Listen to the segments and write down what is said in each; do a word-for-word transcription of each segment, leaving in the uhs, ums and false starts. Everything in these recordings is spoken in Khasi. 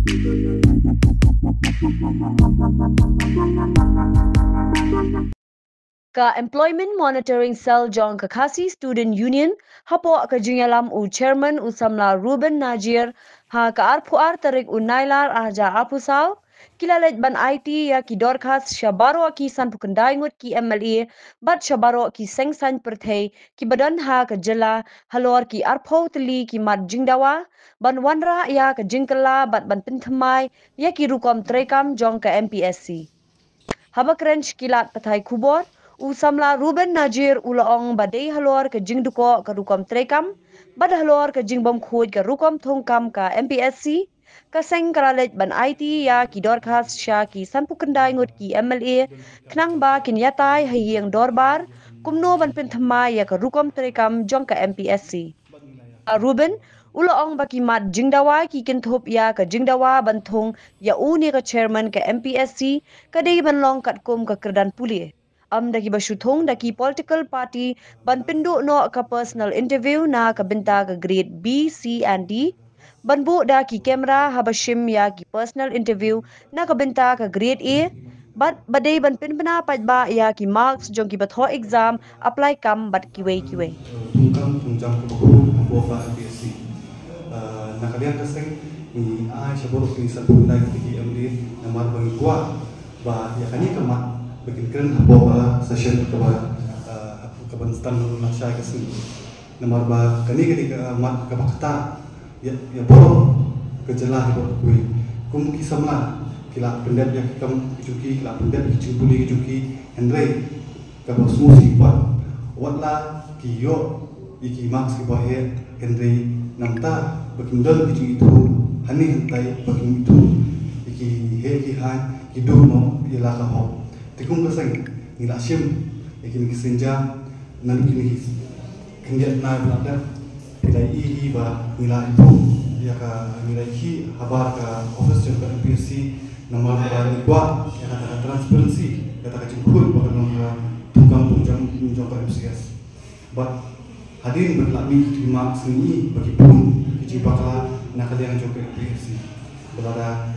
Ka Employment Monitoring Cell jong ka Khasi Student Union hapoh ka jingïalam u Chairman u Samla Reuben Najir ha ka arphew ar tarik u Nailar arhajar arphew saw, ki la leit ban aiti ïa ki dorkhas sha baroh ki sanphew khyndai ngut ki M L A bad sha baroh ki seng saiñ pyrthei kiba don ha ka jylla halor ki arphew tylli ki mat jingdawa ban wanrah ïa ka jingkylla bad ban pynthymmai ïa ki rukom treikam jong ka M P S C. Haba kren sha ki lad pathai khubor, u Samla Reuben Najir u la ong ba dei halor ka jingdukok ka rukom treikam bad halor ka jingbymkhuid ka rukom thungkam ka M P S C, ka seng ka la leit ban aiti ïa ki dorkhas sha ki sanphew khyndai ngut ki M L A khnang ba kin ïatai ha ïing dorbar kumno ban pynthymmai ïa ka rukom treikam jong ka M P S C. Reuben u la ong ba ki mat jingdawa ki kynthup ïa ka jingdawa ban thung ïa une ka chairman ka M P S C, ka dei ban long katkum ka kyrdan pule. Ym da kiba shu thung da ki political party ban pynduh noh ka personal interview na ka bynta ka grade B, C and D, ban buh da ki camera haba shim ïa ki personal interview na ka bynta ka grade A, bad ba dei ban pynbna paidbah ïa ki marks jong kiba thoh exam, apply kam bad kiwei kiwei. Thungkam thungjam kaba khuid hapoh ka M P S C. Eh, na ka liang ka seng ngi ai sha baroh ki sanphew khyndai ki M D namar ba ngi kwah ba ïa kane ka mat ba kin kren hapoh ka session kaba, eh, kaban sdang na shai ka sngi. Namar ba kane ka dei ka mat kaba ktah ïa, ïa baroh ka jylla, ïa baroh kawei. Kum ki samla ki la pyndep ïa ki kam ki jong ki, ki la pyndep ïa ki jingpule ki jong ki, hynrei kaba sngewsih pat, wat la ki ïoh ïa ki marks kiba heh, hynrei namar ba kim don ki jingithuh hangne hangtai, ba kim ithuh ïa ki heh ki haiñ, ki duh noh ïa la ka hok. Te kum ka seng ngi la shim ïa kine ki sienjam naduh kine ki khyndiat bnai ba la dep, phi la ïohi ba ngi la ïoh ïa ka, ngi la ïohi habar ka office jong ka M P S C, namar ba ngi kwah ïa kata ka transparency, kata ka jingkhuid ba ka long ha thungkam thungjam jong ka M C S. Bad hadien ba la mih ki marks ngi ba ki bun ki jingbakla na ka liang jong ka M P S C. Ba lada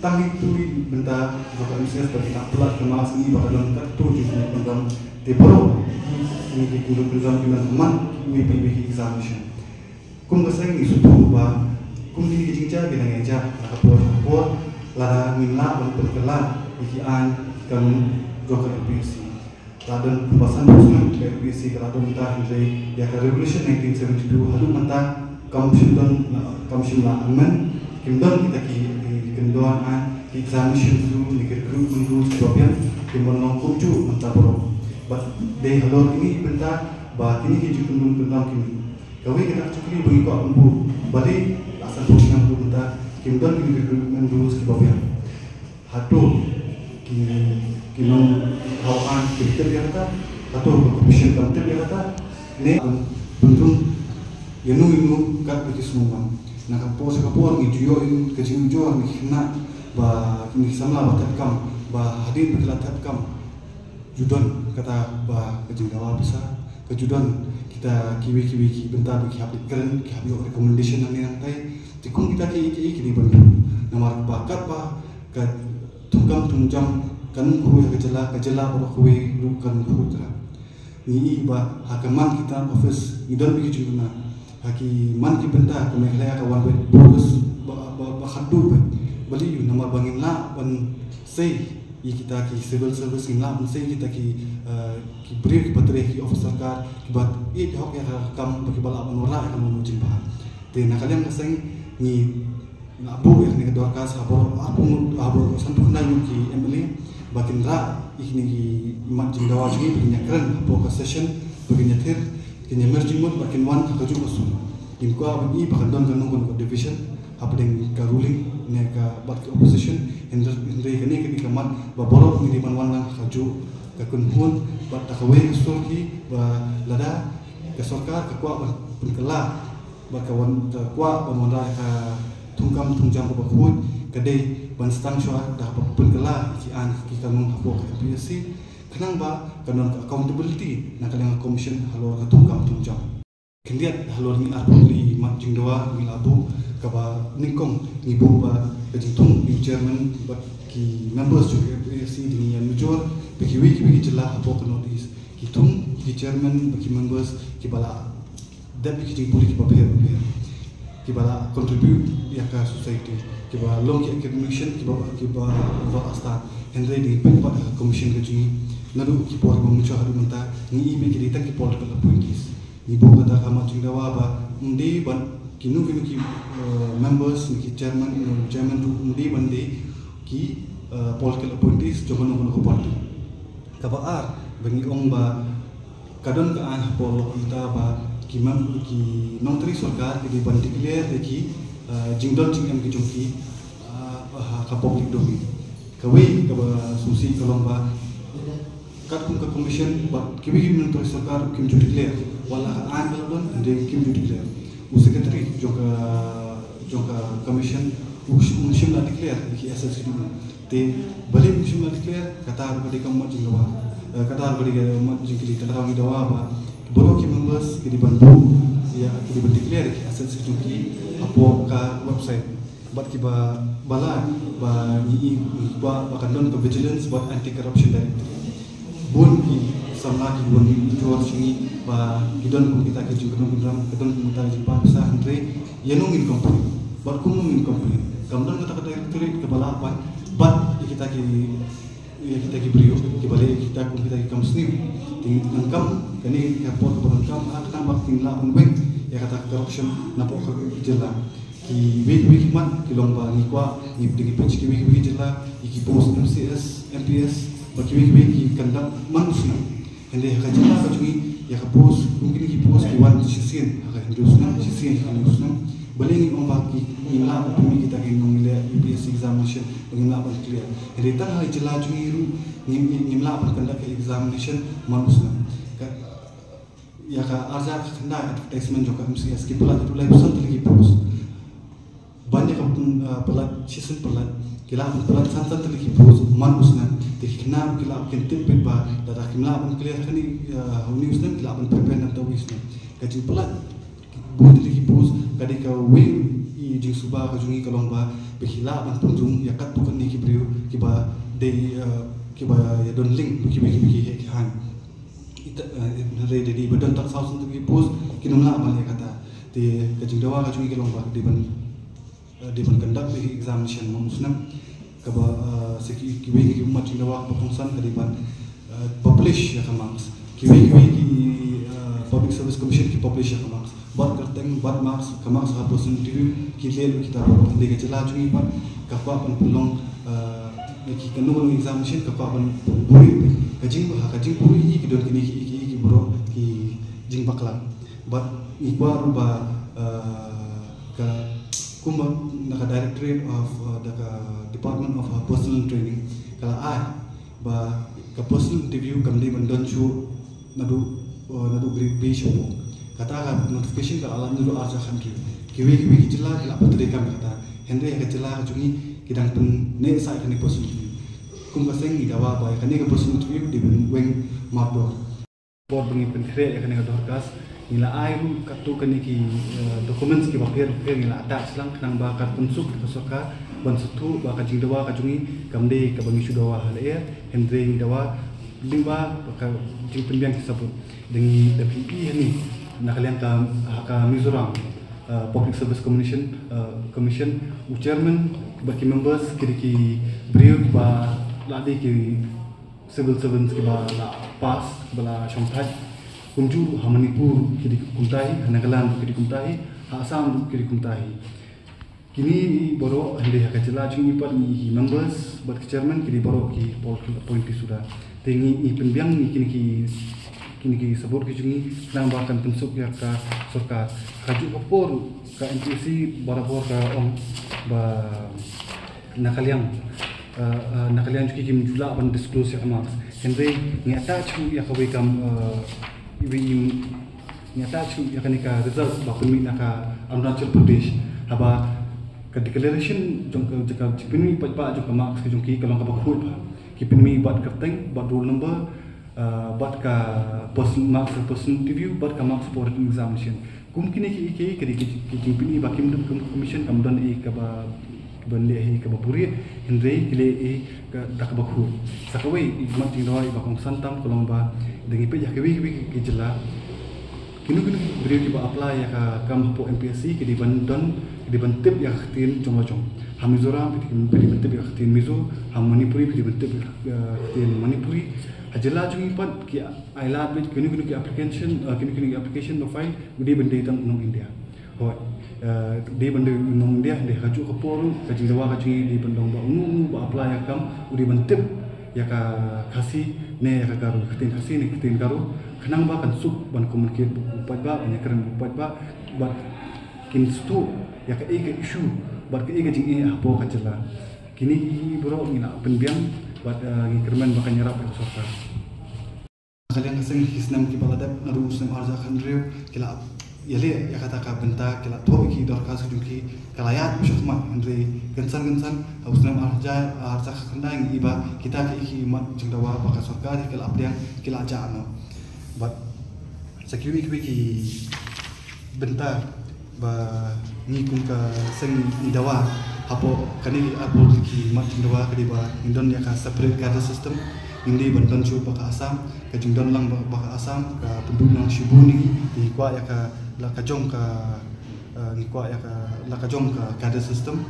tang ïa kito ki bynta jong ka M C S ba ki la pynlait ka marks ngi ba ka don katto jingkynduh kyndam, te baroh kine ki kynduh kyndam ki nang man kiwei pa kiwei ki examination. Kum ka seng ngi sngewthuh ba kum kine ki jingjia ki dang ïaid na ka por ka por, lada ngim lah ban pynkylla ïa ki aiñ ki kanun jong ka M P S C. La don kumba san phew snem ka M P S C ka la don mynta, hynrei ïa ka Revolution nineteen seventy-two haduh mynta kam shym don, kam shym la amend. Kim don kita ki, ki kyndon aiñ, ki examination rule ne ki recruitment rules kiba biang, kim don long kumjuh mynta baroh. Bad dei halor kine ki bynta ba kine ki jingkynduh kyndam ki mih. Kawei ka dak jingkylli ba ngi kwah ban buh, balei la san phew snem haduh mynta kim don kine ki recruitment rules kiba biang. Hato ki, ki nongthaw aiñ kim tip ïa kata? Hato ka commission kam tip ïa kata? Ne ban pynrung ïano ïano katba ki sngewbha. Na ka por sha ka por ngi ju ïoh ïa ka jingujor, ngi khynnah ba kine ki samla ba thep kam, ba hadien ba ki la thep kam ju don kata ba ka jingdawa pisa, ka ju don kita kiwei kiwei ki bynta ba ki hap kren, ki hap ïoh recommendation nangne nangtai. Te kum kita kiei kiei ki dei ban pynrung. Namar ba katba ka thungkam thungjam kan khuid ha ka jylla, ka jylla baroh kawei ruh kan khuid trai. Ngi i ba ha ka man kita office ngi don bad ki jingkyrmen. Ha ki man ki bynta ka Meghalaya ka wan bad purpose ba, ba, ba khatduh bad. Balei? Namar ba ngim lah ban sei ïa kita ki civil service, ngim lah ban sei kita ki, eh, ki briew kiba trei, ki officer sorkar kiba ïeit hok ïa ka kam ba kiba lah ban wanrah ïa ka mawjin ba. Te na ka liang ka seng ngi la buh ïa kane ka dorkhas ha baroh arphew ngut, ha baroh sanphew khyndai ngut ki M L A ba kin rah ïa kine ki mat jingdawa jong ngi, ba kin ïakren hapoh ka session, ba kin ïathir, kin ïamir jingmut, ba kin wan ha kajuh ka sur. Ngim kwah ban i ba kan don kano kano ka division hapdeng ka ruling ne ka bad ka opposition, hynrei, hynrei kane ka dei ka mat ba baroh ngi dei ban wan lang ha kajuh ka kynhun bad da kawei ka sur hi, ba lada ka sorkar ka kwah ban pynkylla bad ka wan, ka kwah ban wanrah ïa ka thungkam thungjam kaba khuid, ka dei ban sdang shuwa da kaba pynkylla ki aiñ ki kanun hapoh ka M P S C, khnang ba kan don ka accountability na ka liang ka commission halor ka thungkam thungjam. Khyndiat halor kine arphew tylli ki mat jingdawa ngi la buh Kaba nyngkong ngi buh ba ka jingthung jong u chairman bad ki members jong ka F A S C, dei ngi ïa nujor ba kiwei kiwei ki jylla hapoh ka North East, ki thung ki chairman bad ki members kiba la dep ki jingpule kiba pher bapher, kiba la contribute ïa ka society, kiba long ki academician kiba, kiba la start. Hynrei dei pynbeit ka commission ka jong ngi naduh ki por ba mynta haduh mynta, ngi i ba ki dei tang ki political appointees. Ngi buh kata ka mat jingdawa ba ym dei ban, kino kino ki, eh, members, ki chairman, eh, chairman ruh ym dei ban dei ki, eh, political appointees jong kano kano ka party. Kaba ar, ba ngi ong ba ka don ka aiñ hapoh lok mynta ba ki mem-, ki nongtrei sorkar ki dei ban declare ïa ki, eh, jingdon jingem ki jong ki, eh, ha ka public domain. Kawei kaba sngewsih ka long ba katkum ka commission bad kiwei kiwei ki nongtrei sorkar kim ju declare, wat la ka aiñ ka la don, hynrei kim ju declare. U secretary jong ka, jong ka commission um shym la declare ïa ki assets ki jong u. Te balei um shym la declare, kata ruh ka dei ka mat jingdawa. Eh, kata ruh ka dei ka mat jingkylli. Te kata ngi dawa ba baroh ki members ki dei ban buh ïa, ki dei ban declare ïa ki assets ki jong ki hapoh ka website. Bad kiba, ba lai ba ngi i, ngi kwah ba kan don ka Vigilance bad Anti Corruption Directorate. Bun ki samla ki bun ki jur sha ngi ba ki don kum kita ki jingkynnoh kynram, ki don kum kita ki jingpang pisa, hynrei ïano ngin complain bad kumno ngin complain? Kam don kata ka directorate kaba lah ban bat ïa kita ki, ïa kita ki briew kiba leh ïa kita kum kita ki kam sniew. Te ngi donkam kane ka por kaba donkam ha kata ba kin lah ban weng ïa kata ka corruption napoh ka jylla. Kiwei kiwei ki mat ki long ba ngi kwah, ngi, ngi pynbeit kiwei kiwei ki jylla ïa ki post M C S, M P S, bad kiwei kiwei ki conduct man u snem. Hynrei ha ka jylla ka jong ngi ïa ka post, kum kine ki post ki wan shisien ha ka hynriew snem, shisien ha ka hynriew snem. Balei ngi ong ba ki, ngim lah ban pynmih kita ki nongleh U P S C examination ba ngim lah ban clear? Hynrei tang ha ka jylla jong ngi ruh ngim, ngim lah ban conduct examination man u snem. Ka, ïa ka arhajar khyndai advertisement jong ka M C S, ki pyllait haduh laiphew san tylli ki post. Ban ïa ka, uh, pyllait, shisien pyllait, ki lah ban pyllait san san tylli ki post man u snem. Te ki khynnah ki lah ban tip beit ba lada kim lah ban clear ha kane, uh, une u snem, ki lah ban prepare na uwei u snem. Ka jingpyllait bun tylli ki post ka dei kawei i jingsuba ka jong ngi ka long ba ba ki lah ban pynrung ïa katto katne ki briew kiba dei, uh, kiba ïa don link bad kiwei kiwei ki heh ki haiñ. Ita, eh, hynrei dei ba don tang saw san tylli ki post, kim lah ban leh kata. Te ka jingdawa ka jong ngi ka long ba dei ban, eh, dei ban conduct ïa ki examination man u snem. Kaba, eh, sa ki, kiwei ki mat jingdawa kaba kongsan ka dei ban, eh, publish ïa ka marks. Kiwei kiwei ki, eh, Public Service Commission ki publish ïa ka marks. Bad kyrteng, bad marks, ka marks ha personal interview ki leh lut kita baroh. Hynrei ka jylla jong ngi pat ka kwah ban pynlong, eh, ki kano kano examination ka kwah ban pynburai. Ka jing, ha ka jingburai hi ki don kine ki, ki, ki baroh ki jingbakla. Bad ngi kwah ruh ba, eh, ka, kumba na ka Directorate of, eh, da ka Department of, eh, Personal Training ka la ai ba ka personal interview kam dei ban don shuh naduh, uh, naduh grade B shapoh. Kata ka notification ka la lait naduh arhajar khathynriew. Kiwei kiwei ki jylla ki la pyntrei kam ïa kata. Hynrei ïa ka jylla ka jong ngi ki dang pyneh sah ïa kane ka personal interview. Kum ka seng ngi dawa ba ïa kane ka personal interview dei ban weng mardor. Por ba ngi pynkhreh ïa kane ka dorkhas, ngi la ai ruh katto katne ki, eh, documents kiba pher bapher, ngi la attach lang khnang ba kan pynsuk ïa ka sorkar ban sngewthuh ba ka jingdawa ka jong ngi kam dei kaba ngi shu dawa ha lyer, hynrei ngi dawa lyngba ka jingpynbiang ki sabut. Da ngi, da phi i hangne na ka liang ka, ha ka Mizoram, eh, Public Service Commission, eh, Commission, u chairman bad ki members ki dei ki briew kiba la dei ki civil servants kiba la pass, kiba la shongthait. Kumjuh ruh ha Manipur ki dei kumta hi, ha Nagaland ki dei kumta hi, ha Assam ki dei kumta hi. Kine baroh, hynrei ha ka jylla jong ngi pat, ngi ki members bad ki chairman ki dei baroh ki political appointee suda. Te ngi, ngi pynbiang ïa kine ki, kine ki sabut ki jong ngi khnang ba kan pynsuk ïa ka sorkar. Kajuh ka por ka N P S C barabor ka ong ba na ka liang, eh, eh, na ka liang jong ki kim ju lah ban disclose ïa ka marks. Hynrei ngi attach ïa kawei kam, eh, iwei im, ngi attach ïa kane ka result ba pynmih na ka Arunachal Pradesh. Haba ka declaration jong ka, jong ka jingpynmih paidbah jong ka marks ka jong ki ka long kaba khuid bha. Ki pynmih bad kyrteng, bad roll number, eh, bad ka person, marks ka personal interview, bad ka marks for written examination. Kum kine ki, ki, ki, ki, ki jingpyni ba kim don kum commission kam don i kaba, ban leh i kaba burit, hynrei ki leh i ka da kaba khuid. Sa kawei i mat jingdawa iba kongsan tam ka long ba da ngi peit ïa kiwei kiwei ki, ki jylla, kino kino ki briew kiba apply ïa ka kam hapoh M P S C ki dei ban don, ki dei ban tip ïa ka ktien jong la jong. Ha Mizoram phi dei, phi dei ban tip ïa ka ktien Mizo, ha Manipuri phi dei ban tip ïa ka, eh, ktien Manipuri. Ha jylla jong ngi pat ki ai lad beit kino kino ki application, eh, kino kino ki application ba file, u dei ban dei tang u nong India. Hooid, eh, dei ban dei u nong India, dei ha kajuh ka por ruh ka jingdawa ka jong ngi dei ban long ba uno uno ba apply ïa ka kam u dei ban tip ïa ka Khasi ne ïa ka Garo, ka ktien Khasi ne ka ktien Garo, khnang ba kan suk ban communicate bad u paidbah, ban ïakren bad u paidbah, bad kin sngewthuh ïa kaei ka issue bad kaei ka jingeh hapoh ka jylla. Kine hi baroh ngi la pynbiang bad, eh, ngi kyrmen ba kan ïarap ïa ka sorkar. Ka liang ka seng ki snem kiba la dep, naduh u snem ar hajar khathynriew ki la ïaleh ïa kata ka bynta, ki la thoh ïa ki dorkhas jong ki, ka la ïaid shakhmat, hynrei kynsan kynsan ha u snem ar hajar, ar hajar khatkhyndai ngi i ba kita ki, ki mat jingdawa ba ka sorkar ki la pdiang ki la jah noh. Bad sa kiwei kiwei ki bynta ba ngi kum ka seng ngi dawa hapoh kane ki arphew tylli ki mat jingdawa ka dei ba ngin don ïa ka separate cadre system, ngim dei ban don shuh bad ka Assam, ka jingdon lang bad, bad ka Assam ka pynduh noh shibun ïa ngi, ngi kwah ïa ka la ka jong ka, eh, ngi kwah ïa ka la ka jong ka cadre system.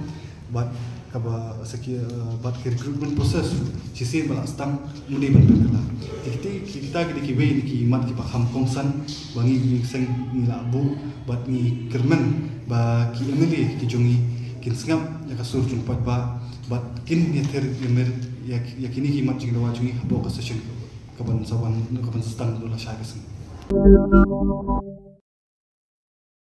Bad kaba sa ki, eh, bad ki recruitment process shisien ba la sdang, mut dei ban pynkylla. Ki, kita, ki, kita ki dei kiwei na ki mat kiba kham kongsan ba ngi, ngi seng ngi la buh, bad ngi kyrmen ba ki M L A ki jong ngi kin sngap ïa ka sur jong u paidbah bad kin ïather ïa mer ïa, ïa kine ki mat jingdawa jong ngi hapoh ka session ka, kaban sa wan, kaban sa sdang naduh lashai ka sngi.